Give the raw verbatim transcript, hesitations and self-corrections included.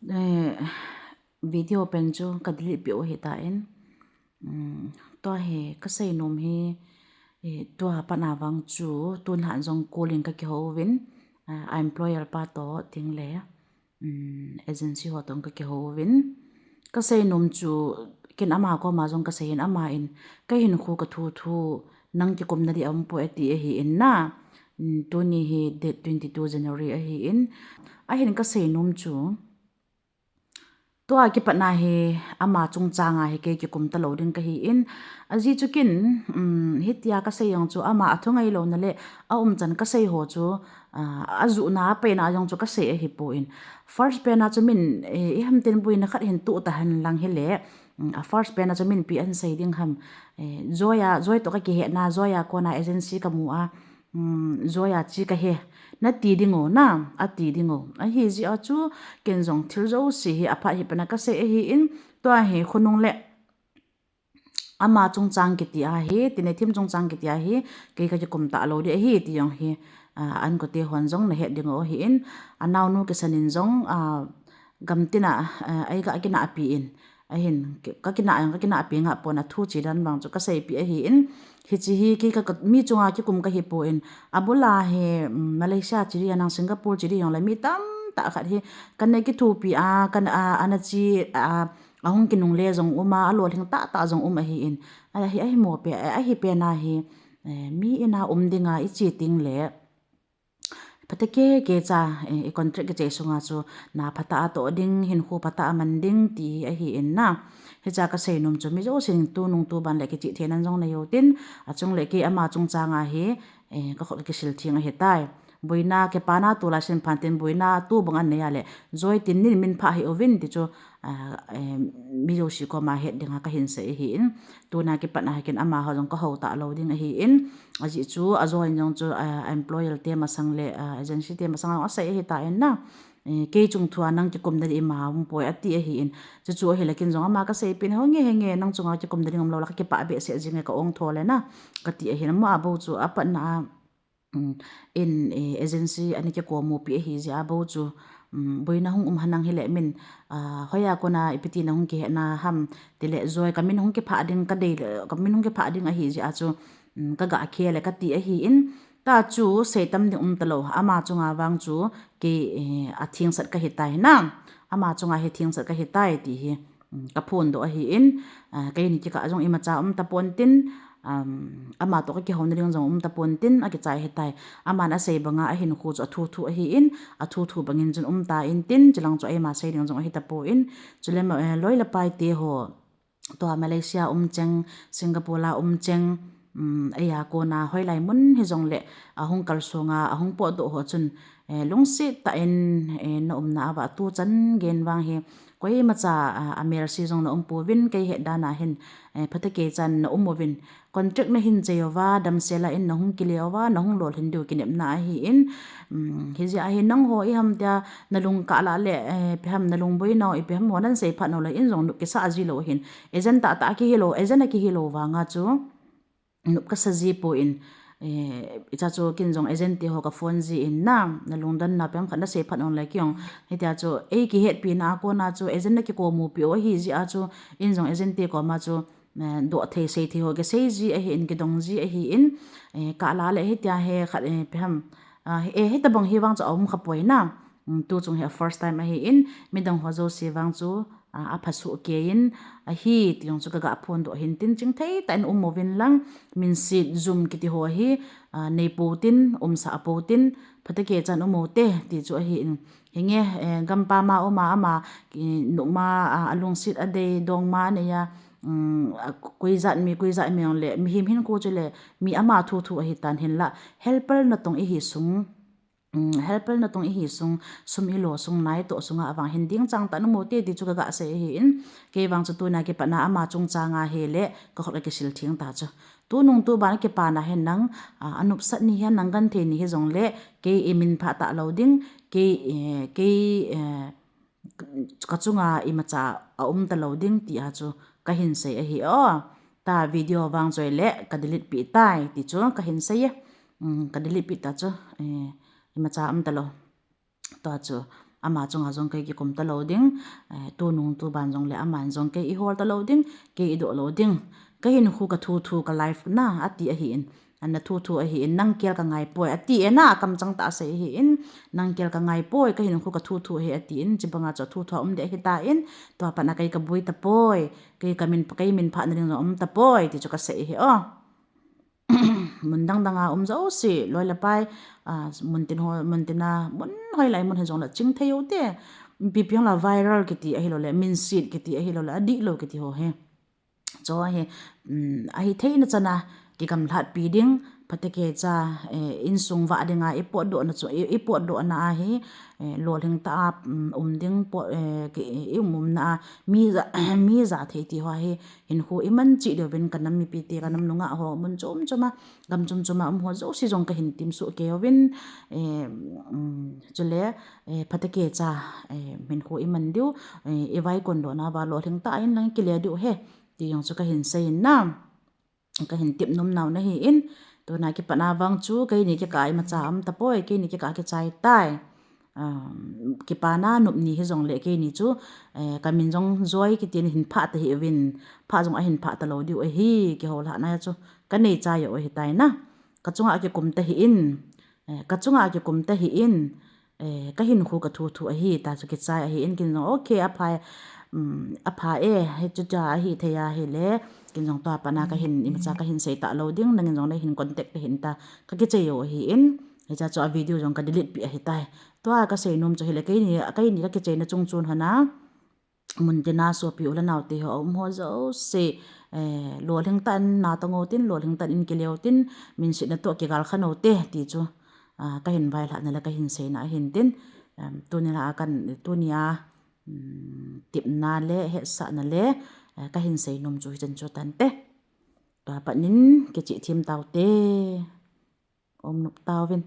Eh, video pen chu ka delete peh u ahitan. Um, tua hi ka seinom hi, eh, tua pat a vang chu tun han jong call in ka kihou uvin, ah, a employer pa toh teng le, um, agency ho toh ka kihou uvin. Ka seinom chu ken ama koma jong ka sei in, ama in ka hinkho ka thu thu nang kikumna di aum poi ati ahin na. Um, tuni hi date twenty-two January ahin. Ahin ka seinom chu tua kipat na hi ama chungchang a hi kei kikum talou ding kahin. Ajeh chu ken, um, hitia ka sei jong chu ama a thu ngailou na le a umchan ka sei ho chu, ah, a juhna a paina jong chu ka sei ahipon. First pen a chu min, eh, i ham tin buina khat hin tu ta hen lang hile, um, a first pen a chu min ipi ahin sei ding ham. Eh, Joy a, Joy toh ka kihetna, Joy a kona agency ka mu a, um, Joy a chi ka he, na ti ding u na, ati ding u. Ahi jeh a chu ken jong thil jouse hi a phat hi pen a ka sei ahin, tua hi khonung le ama chungchang kiti a hi, tinei thim chungchang kiti a hi, kei ka kikum talou di ahi ti jong hi, ah, a inkote hon jong na het ding u ahin, a naonu kisan in jong, ah, gamtin a, ah, ei ka kinahpi in, ahin, ki-, ka kinah jong ka kinahpi nga pon a thu chi dan vang chu ka seipeh ahin, hiche hi kei ka, ka mi chunga kikum ka hipon, abul a hi, um, Malaysia chi di a nang Singapore chi di jong le mi tamtah khat hi, kana kithopi a, kana, a, ana chi a, ahung kinungle jong um a, alolhing tahtah jong um ahin. Ahi, ahi mo pe, ahi pen a hi, eh, mi in a um ding a i chi teng le, phatah kei kei cha, eh, i contract kichai sunga chu na phatah a toh ding, hinkho phatah a man ding ti ahin na. Hicha ka seinom chu mi jousen tunung tuban le kichih thei nan jong nei u tin, achung le kei ama chungchang a hi, eh, ka khut ka kisil theng ahitai. Boina kipana tu la sin phan tin boina tu bang an nei a le, Joy tin nin min phah hih uvin ti chu, ah, eh, mi jouse koma het ding a ka hin sei ahin. Tuna kipat na hi ken ama ho jong ka hou talou ding ahin. Ajeh chu a Joy in jong chu, ah, employer te masang le, ah, agency te masang a sei ahitan na. Eh, kei chung thu a nang kikum na di ima um poi ati ahin. Chuchu ahile ken jong ama ka seipeh in, henge, henge, nang chunga kikum na ding umlou la ka kipah behseh jing e ka ong tho le na. Ka ti ahin, ama bou chu a pat na a, um, in, eh, agency ana kikomu pi ahi jeh a bou chu, um, boina hung um hanang hile min, ah, hoiya kona ipi ti na hung kihetna ham tile Joy ka min hung kiphah ding ka dei le, ka min hung kiphah ding ahi jeh a chu, um, ka ga khe le ka ti ahin. Tua chu sei tam ding um talou, ama chunga vang chu kei, eh, a thengsat ka hitai na. Ama chunga hi thengsat ka hitai ti hi, um, ka phondoh ahin, ah, keini kikah jong imacha um tapon tin, um, ama toh ka kihouna ding jong um tapon tin, akichai hitai. Aman asei banga ahinkho chu a thu thu ahin, a thu thu bangin chun um tan tin, chulang chu eima sei ding jong ahi tapon, chule ma, eh, loi le pai te ho, tua Malaysia um cheng, Singapore a um cheng, um, eia kona hoilai mun hijong le, ahung kalsong a, ahung potdoh ho chun, eh, lungset tah in, eh, na umna a va tuchan gei vang hi, koimacha, ah, a mercy jong na um pouvin kei het dan a hin, eh, phatah kei chan na um uvin. Contract na hin chai uva, damsel a in na hung kile uva, na hung lolhin diu kinepna ahin, um, hijeh a hi nangho i ham tia na lung kah lah le, eh, ipi ham na lung boina u, ipi ham ho nan sei phat nau le in jong nop kisa ji lou hin. Agent tahtah a kihilou, agent a kihilou vanga chu nop kasa ji pon, eh, icha chu ken jong agent te ho ka phone jin na, na lungdonna peng khat na sei phat nau le kei jong. Hitia chu ei kihetpi na a kona chu agent na kikomu pi u ahi jeh a chu in jong agent te koma chu, eh, doh thei sei thei ho kisei ji ahin, kidong ji ahin, eh, kah lah le hitia hi khat, eh, ipi ham, ah, eh, hitabang hi vang chu aum kha poi na. Um, tuchung hi a first time ahin, midang ho jouse vang chu, ah, a phasoh kei in ahi ti jong chu ka ga phondoh hin tin chingthei tah in um uvin lang, minset jum kiti ho hi, ah, nei pou tin, umsah pou tin, phatah kei chan um u te ti chu ahin. Hinge, eh, gampam a um a ama, ki, nopma, ah, a lungset a dei, dongma a nei a, um, a, koijat mi, koijat mi jong le, mihem hinkho chu le, mi ama thu thu ahi tan hinla, helper natong ihi sung, um, helper natong ihi sung, sum ilo sung, nai toh sunga vang hin ding chang tah in um u te ti chu ka ga sei ahin, kei vang chu tuna kipat na ama chungchang a hi le, ka khut ka kisil theng ta chu. Tunung tuban a kipat na hin nang, ah, a nopsat ni hin nang genthei ni hijong le, kei i min phah talou ding, kei, eh, kei, eh, ka chunga imacha a um talou ding ti a chu ka hin sei ahi o. Ta video vang chu le ka delete pi tai ti chu ka hin sei e. Um, ka delete pi ta chu, eh, imacha um talou. Tua chu, Ama chunga jong kei kikum talou ding, eh, tunung tuban jongle aman jong kei ihol talou ding, kei idoh lou ding. Kahinkho kathuthu ka life na, ati ahin. Ana thuthu ahin, nang kel kangai poi, ati e na, akamchang tah a asei ahin, nang kel kangai poi, kahinkho kathuthu ahi, atin, chibanga chu athuthu a um ding ahitan, tua pat a kei kaboi tapoi, kei kamin, kei minphah na ding jong um tapoi, ti chu kasei ahi o. Mun dang dang a um jouse, loi le pai, ah, mun tin ho, mun tin a, mun hoilai mun hijongle chingthei u te, ipi pi hijongle viral kiti ahiloule, minset kiti ahiloule, adihlou kiti ho hi. Chu hi, um, ahitheina chan a kigamlhatpi ding, phatecha, eh, insung vah dinga ipotdohna chu, i, ipotdohna ahi, eh, lolhing tah a, um, um ding pot, eh, ki, i um umna a, mi ja, mi ja thei ti ho hi, hinkho iman cheh diuvin kanam mipite, kanam nungah ho, mun chom chom a, gam chom chom a um ho jouse jong kahin temsoh kei uvin, eh, um, chule, eh, phatecha, eh, hinkho iman diu, eh, ivaikon dohna uva lolhing tah in lang kile diu ahi, ti jong chu kahin seiyin na, kahin tep nomnau na ahin, tuna kipat na vang chu keini kikah a imacha um tapoi, keini kikah a kichai tai. Um, kipana nop ni hijongle keini chu, eh, kamin jong Joy kitin hin phah ta hihuvin, phah jong ahin phah talou diu ahi, kihoulhahna chu kanei chai u ahitai na. Kachunga kikum ta hih in, eh, kachunga kikum ta hih in, eh, kahinkho kathuthu ahi, ta chu kichai ahin, ken jong okay, apha, um, apha e, hichu cha ahithei ahile, ken jong tua pat a kahin, imacha kahin sei talou ding, nangin jong nahin contact tahih in ta, kakichai u ahin, hicha chu a video jong ka delete peh ahitai. Tua kasei nom chu hile, keini, keini kakichaina chung chun hon a, mun tin a sopi u le nao te ho, aum ho jouse, eh, lolhing tah in natong u tin, lolhing tah in kile u tin, minsetna toh kigalkhen u te, ti chu, ah, kahin vailhahna le kahin seina ahin tin, em, tunia kan, tunia, um, tepna le hetsahna le, eh, kahin sei nom chu hichan chu tante. Tua pat in kicheh them tau te. Umnop tauvin.